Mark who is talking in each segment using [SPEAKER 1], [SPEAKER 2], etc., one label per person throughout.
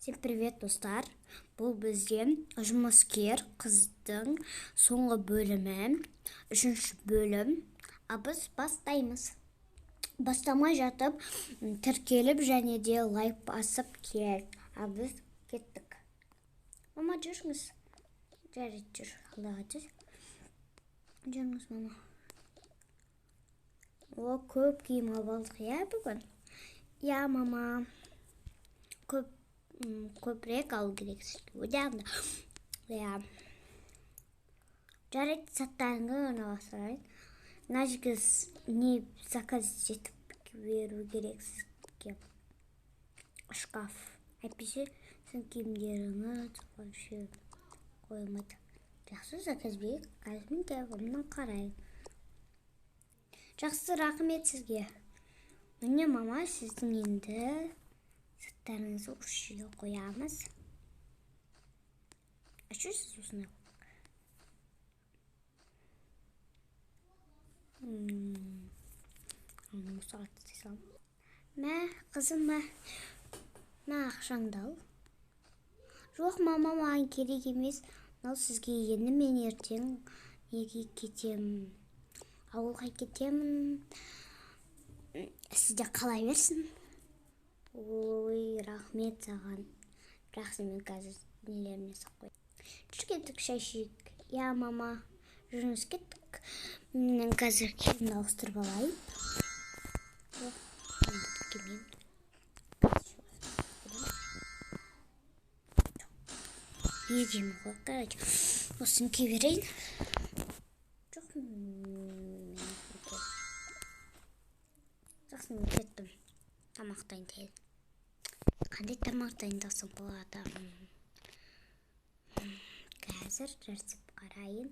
[SPEAKER 1] Всем привет, достар. Бұл бізде жұмыскер қыздың соңғы бөлімі, үшінші бөлім. А біз бастаймыз. Бастамай жатып, тіркеліп және де лайк басып кел. А біз кеттік. Мама, жүріңіз. Жарайды, жүр. Алдаға түс. Жүріңіз, мама. О, көп киім алып алдық, иә, бүгін? Иә, мама. Көп көбірек алу керек сізге. Иә. Жарайды, заттарыңды орналастырайын. Мына жерге не заказ етіп беру керек сізге. Шкаф. Әйтпесе сіздің киімдеріңіз вообще қойылмайды. Жақсы, заказ берейік. Қазір мен телефонымнан қарайын. Жақсы, рахмет сізге. Міне, мама, сіздің енді заттарыңызды осы жерге қоямыз. А что сіз осындай? Мә, қызым, мә. Мә, ақшаңды ал. Жоқ, мама, маған керек емес. Мынау сізге. Енді мен ертең неге кетемін? Ауылға кетемін. Сізде қала берсін. Ой, рахмет саған. Жақсы, мен қазір нелеріне салып қояйын. Жүр, кеттік, шай ішейік. Иә, мама. Жүріңіз, кеттік. Мен қазір киімді ауыстырып алайын. Жоқ, кимеймін. Не деймін ғой, короче, осыны кие берейін. Жоқ, мен жақсы, мен кеттім. Тамақ дайындайын. Қандай тамақ дайындасам болады? Қазір рецепт қарайын.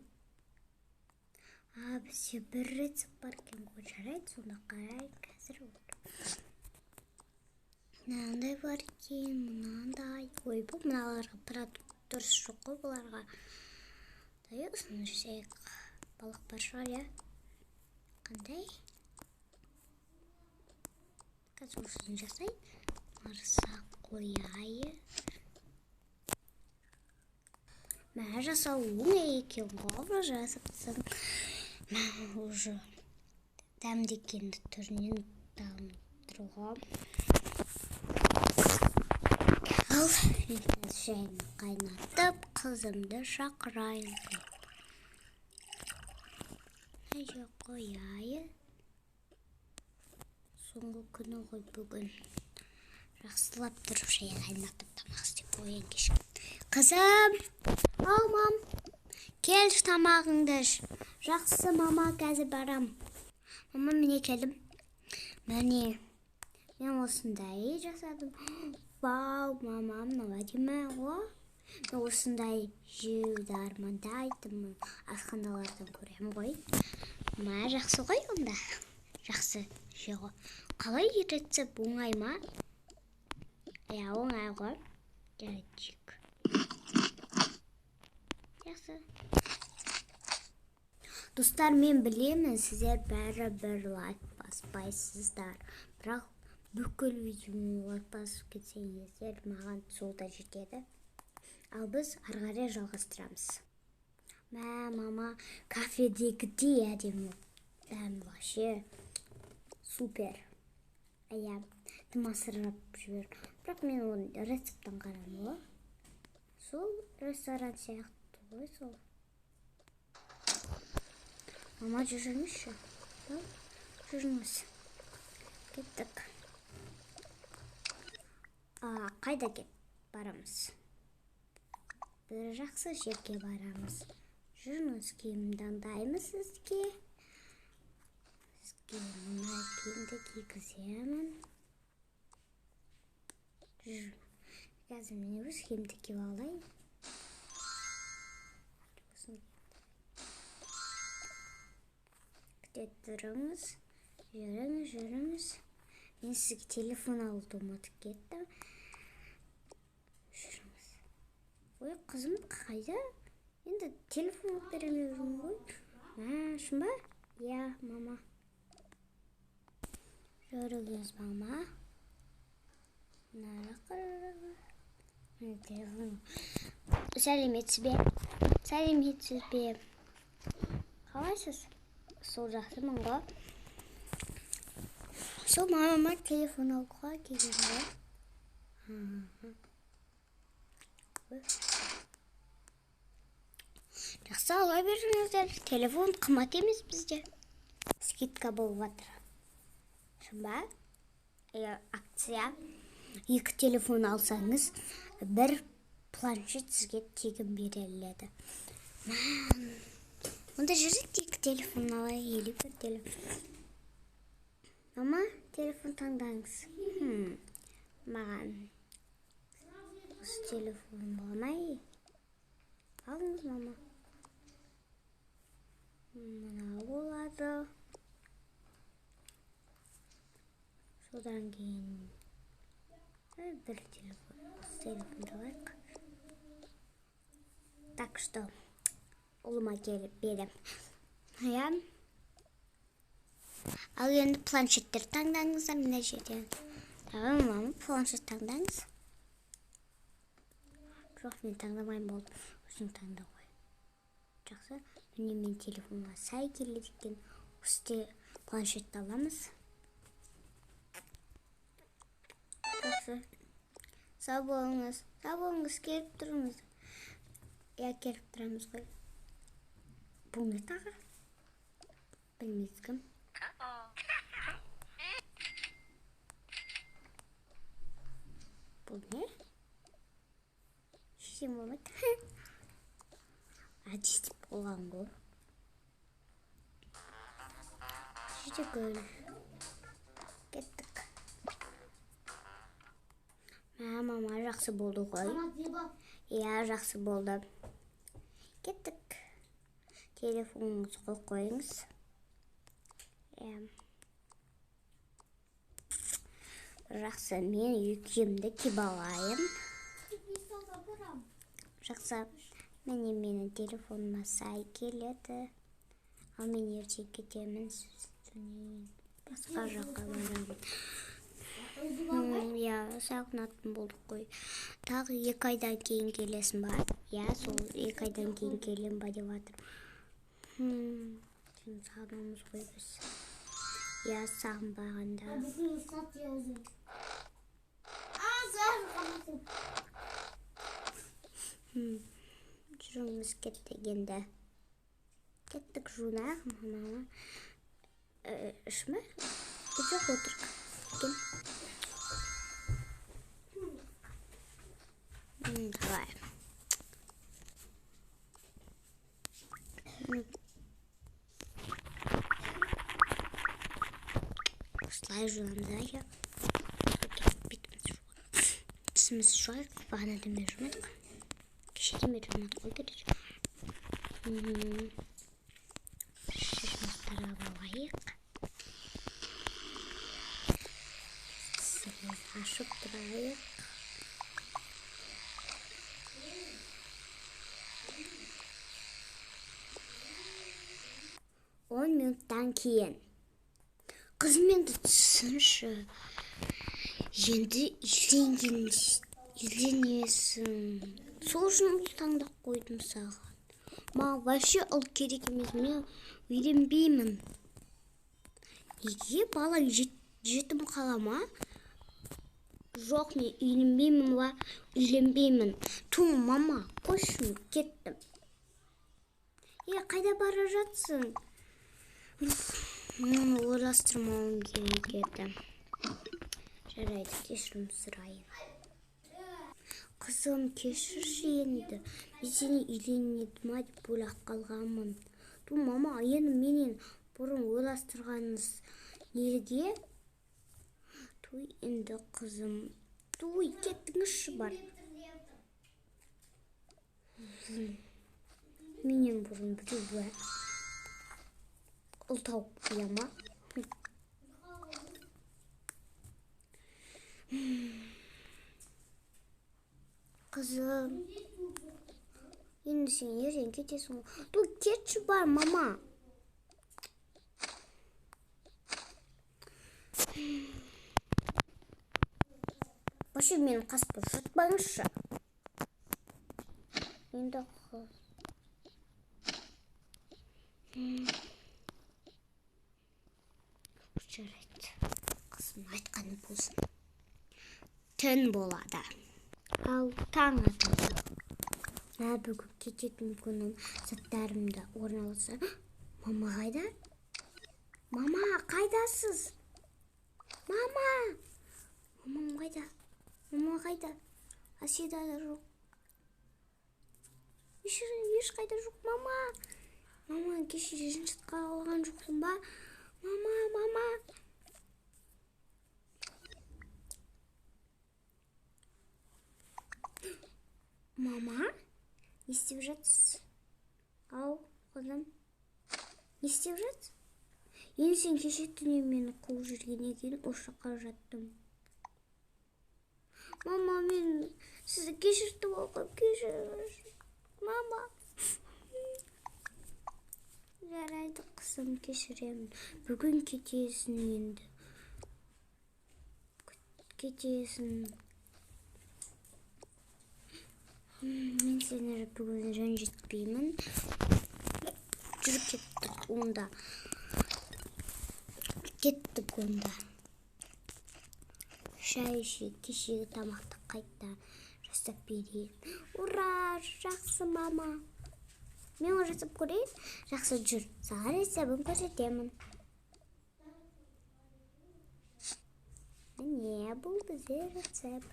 [SPEAKER 1] А, бізде бір рецепт бар екен ғой. Жарайды, сонда қарайын қазір. Мынандай бар екен, мынандай. Ой, бұл мыналарға продукт дұрыс жоқ қой бұларға. Дай осыны жасайық. Балық бар шығар, иә? Қандай? Қазір осыны жасайын. Марса қояйын. Мә, жасау оңай екен ғой, жасап тастадым. Мә, уже дәмді екенді түрінен танып тұруға. Ал, мен қазір шайымды қайнатып, қызымды шақырайын. Мына қояйын. Соңғы күні ғой бүгін. Жақсылап тұрып шай қайнатып тамақ істеп қояйын кешке. Қызым, ау, мам, кел, тамағыңды іш. Жақсы, мама, қазір барам. Мама, міне келдім. Міне, мен осындай жасадым. Вау, мама, мынау әдемі ғой. Мен осындай жеуді армандайтынмын. Асханалардан көремін ғой. Мә, жақсы ғой онда. Жақсы, же ғой. Қалай рецепт, оңай ма? Иә, оңай ғой. Жарайды. Жақсы. Достар, мен білемін, сіздер бәрі бір лайк баспайсыздар. Бірақ бүкіл видеоны лайк басып кетсеңіздер, маған сол да жетеді. Ал біз ары қарай жалғастырамыз. Мә, мама, кафедегідей әдемі. Дәм вообще супер. Иә, тым асырып жібер. Бірақ мен оны рецепттен қарадым ғой. Сол ресторан сияқты ғой сол. Мама, жүріңізші. Жүріңіз. Кеттік. А, қайда кет барамыз? Бір жақсы жерге барамыз. Жүріңіз, киім таңдаймыз сізге. Сізге мына киімді кигіземін. Жүр. Қазір мен өз киімді киіп алайын. Осыны күте тұрыңыз. Жүріңіз, жүріңіз. Мен сізге телефон алуды ұмытып кеттім. Жүріңіз. Ой, қызым қайда? Енді телефон алып беремін деп жүрмін ғой. Мә, шын ба? Иә, мама. Жүріңіз, мама. Мына жаққа. Сәлеметсіз бе? Сәлеметсіз бе? Қалайсыз? Сол жақсымын ғой. Сол мамама телефон алуға келген ғой. Жақсы, ала беріңіздер. Телефон қымбат емес бізде. Скидка болып жатыр. Шын ба? Акция. 2 телефон алсаңыз, бір планшет сізге тегін беріледі. Онда жүрсек 2 телефон алайық, или бір телефон. Мама, телефон таңдаңыз. Маған осы телефон болмай. Алыңыз, мама. Мынау болады. Содан кейін бір телефон, осы телефонды алайық. Так что ұлыма келіп берем. Иә. Ал енді планшеттер таңдаңыздар мына жерден. Тағы мама, планшет таңдаңыз. Жоқ, мен таңдамаймын, болды. Өзің таңда ғой. Жақсы, міне мен телефонға сай келеді екен. Осы планшетті аламыз. Жақсы. Сау болыңыз. Сау болыңыз, келіп тұрыңыз. Иә, келіп тұрамыз ғой. Бұл не тағы? Білмейді кім. Бұл не? Шешем болмайды. Әдіс деп болған ғой. Жерде гүл. Кеттік. Мама, жақсы болды ғой. Иә, жақсы болды. Кеттік. Телефоныңызды қойып қойыңыз. Жақсы, мен үй киімді киіп алайын. Жақсы, міне менің телефоныма сай келеді. Ал мен ерте кетемін, басқа жаққа барамын. Иә, сағынатын болдық қой. Тағы 2 айдан кейін келесің ба? Иә, сол 2 айдан кейін келем ба деп жатырмын. Сені сағынамыз ғой біз. Иә, сағынбағанда. Жүріңіз, кеттік енді. Кеттік, жуынайық, мама. Іш ме? Жоқ, отырық. Давай. Осылай жуамыз, иә. Бетімізді жуайық. Тісімізді жуайық. Бағанадан бері жумадық. Кешеден бері жумадық қой, короче. Шашымызды тарап алайық. Тісімізді ашып тұрайық. 10 минуттан кейін. Қызым, енді түсінші. Енді үйленесің. Сол үшін ұл таңдап қойдым саған. Маған вообще ұл керек емес, мен үйленбеймін. Неге бала жетім қала ма? Жоқ, мен үйленбеймін ба? Үйленбеймін. Ту, мама, қойшы, кеттім. Е, қайда бара жатсың? Мұны ойластырмауым керек еді. Жарайды, кешірім сұрайын. Қызым, кешірші енді. Мен сені үйленеді ма деп ойлап қалғанмын. Ту, мама, енді менен бұрын ойластырғаныңыз неге? Ту, енді қызым. Ту, кеттіңізші бар. Менен бұрын біреу ұл тауып қоя ма? Қызым, енді сен ертең кетесің ғой. Ту, кетші бар, мама. Вообще менің қасымда жатпаңызшы. Енді жарайды. Қызым айтқаны болсын. Түн болады. Ал таң атады. Бүгін кететін күнім, заттарымды орналаса. Мама қайда? Мама, қайдасыз? Мама! Мамам қайда? Мама қайда? Әседа да жоқ. Ешқайда жоқ, мама. Мама, кеше жынжытқа қалған жоқсың ба? Мама, мама. Мама? Не істеп жатсыз? Ау, қызым. Не істеп жатсыз? Енді сен кеше түне мені қуып жүргеннен кейін осы жаққа жаттым. Мама, мен сізді кешіртіп алғам, кешіріңіз. Мама. Жарайды, қызым, кешіремін. Бүгін кетесің енді. Кетесің. Мен сені бүгін ренжітпеймін. Жүр, кеттік онда. Кеттік онда. Шай ішейік, кешегі тамақты қайта жасап берейін. Ура, жақсы, мама. Мен оны жасап көрейін. Жақсы, жүр. Саған рецебін көрсетемін. Міне, бұл бізде рецепт.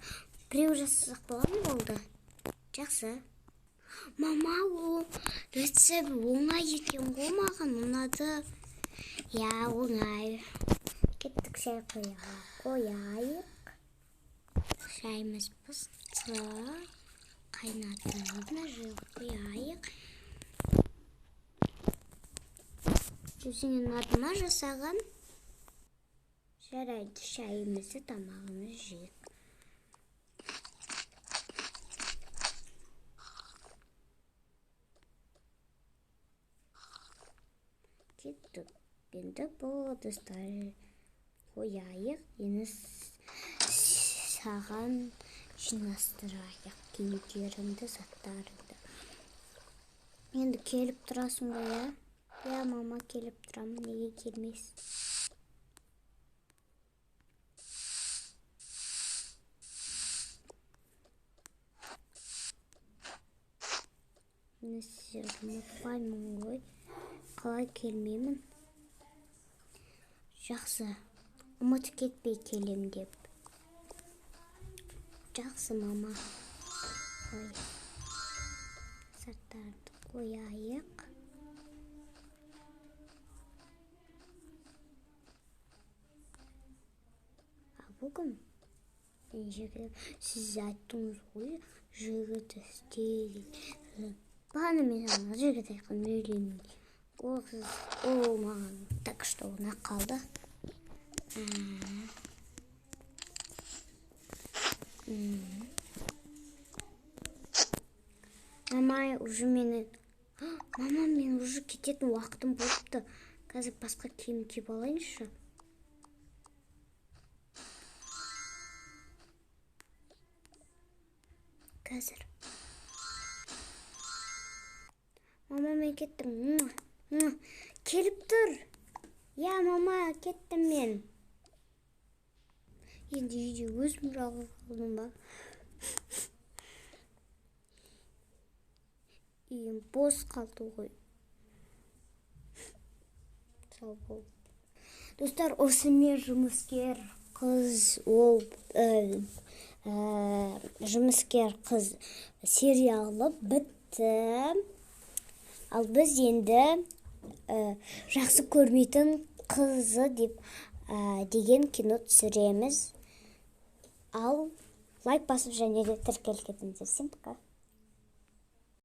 [SPEAKER 1] Біреу жасасақ бола ма, болды? Жақсы. Мама, ол рецепт оңай екен ғой, маған ұнады. Иә, оңай. Кеттік, шай қояйық. Шайымыз пысты. Қайнатып, мына жерге қояйық. Өзіңе ұнады ма жасаған? Жарайды, шайымызды, тамағымызды жейік. Кеттік. Енді бұл ыдыстар қояйық. Енді саған жинастырайық киімдеріңді, заттарыңды. Енді келіп тұрасың ғой, иә? Иә, мама, келіп тұрамын. Неге келмейсің? Мен сіздерді ұмытпаймын ғой. Қалай келмеймін? Жақсы, ұмытып кетпей келем деп. Жақсы, мама. Ой. Заттарды қояйық. А бүгін сіз айттыңыз ғой, жігіт істе. Бағана мен саған жігіт айтқан үйлеймін. Ол қыз, ол маған так что ұнап қалды. Мама, уже мені... Мама, мен уже кететін уақытым болыпты. Қазір басқа киім киіп алайыншы. Қазір. Мама, мен кеттім. Келіп тұр. Я, мама, кеттім мен. Енді үйде өзім жалғыз қалдым ба? Үйім бос қалды ғой. Сау бол. Достар, осымен жұмыскер қыз ол жұмыскер қыз сериалы бітті. Ал біз енді жақсы көрмейтін қызы деп деген кино түсіреміз. Ал лайк басып және де тіркеліп кетіңіздер. Всем пока.